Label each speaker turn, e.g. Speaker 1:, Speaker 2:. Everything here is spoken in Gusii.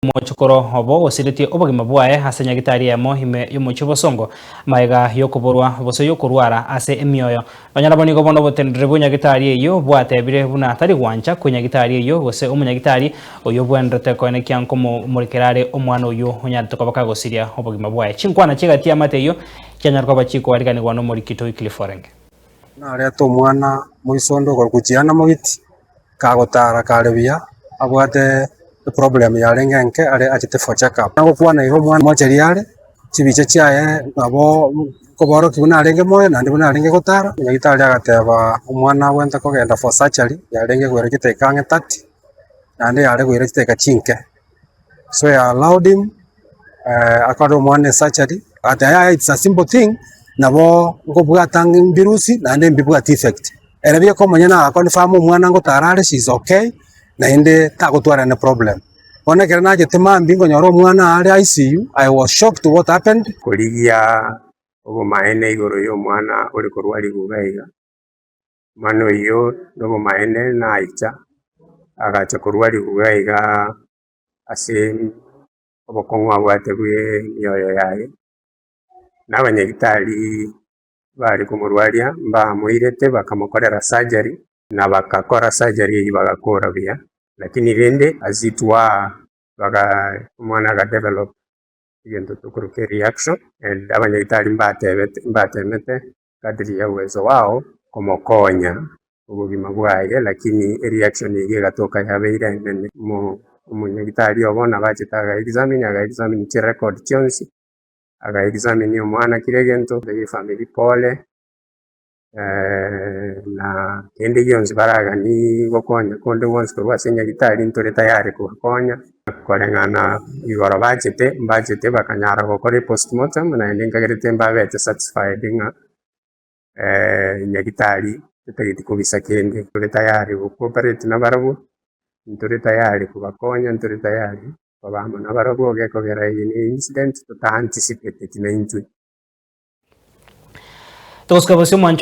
Speaker 1: Omochokoro obo osiretie obogima bwaye ase nyagitari eyemo ime y'omochie o Bosongo, magega y'okoborwa gose y'okorwara ase emioyo. Nonya nabo nigo bono oboteneneri bwe nyagitari eyio bwatebire buna tari gwancha kwe nyagitari eyio gose omonyagitari oyio obwenerete koenekia nkomomorekera are omwana oyio onyarete koba kagosiria obogima bwaye. Chinkwana chi'egati y'amate eyio chianyare koba chikoariganigwa nomorikito Wycliffe Orenge.
Speaker 2: Narete omwana moisonde okorokwa Chiana Mogiti, kagotara kare buya, abwate eproblem yarenge enke are achete for check up. Nagokwana iga omwana mocheri are, chibicha chiaye nabo nkoborokia buna arenge moyo naende buna arenge gotara, nyagetari agateba omwana abwenerete kogenda for surgery yarenge koira chidakika ang'e 30, naende yare koira chidakika chinke. So I allowed him akore omwana esurgery, agateba yaya it's a simple thing, nabo nkobwata mbirusia naende mbibwati effect. Ere bieka omonyene aga confirm omwana ngotara are she is okay, naende tagotwara any problem. Bono ekero nachete mambia nkonyora omwana are ICU, I was shocked what happened.
Speaker 3: Korigia obomaene igoro y'omwana ore korwa ribuga iga. Omwana oyio nobomaene naicha, agacha korwa ribuga iga ase obokong'u abwate bwe emioyo yaye, na abanyagitari bare komorwaria mbamoirete bakamokorera surgery, na bagakora surgery eyio bagakora buya, lakini rende as it were baga omwana aga develop egento tokoroka ereaction and abanyagitari mbatebete mbatemete Kadri ya uwezo wao komokonya obogima bwaye, lakini ereaction eyio egatoka yabeire enene. Omonyagitari obo nabo achete aga examine, aga examine chirecord chionsi, aga examine omwana kera egento, atebi efamiri pole, na kende gionsi baraganie gokonya konde gwonsi korwa ase nyagitari ntore tayari kobakonya. Koreng'ana igoro bachete, mbachete bakanyara gokora epostmortem naende nkagerete mbabete satisfied ng'a nyagitari tetageti kobisa kende, ntore tayari go cooperate nabarabwo, ntore tayari kobakonya, ntore tayari koba amo nabarabwo gekogera eye ne incident tota anticipateti naintwe.
Speaker 1: Togosuka bosio mwanche.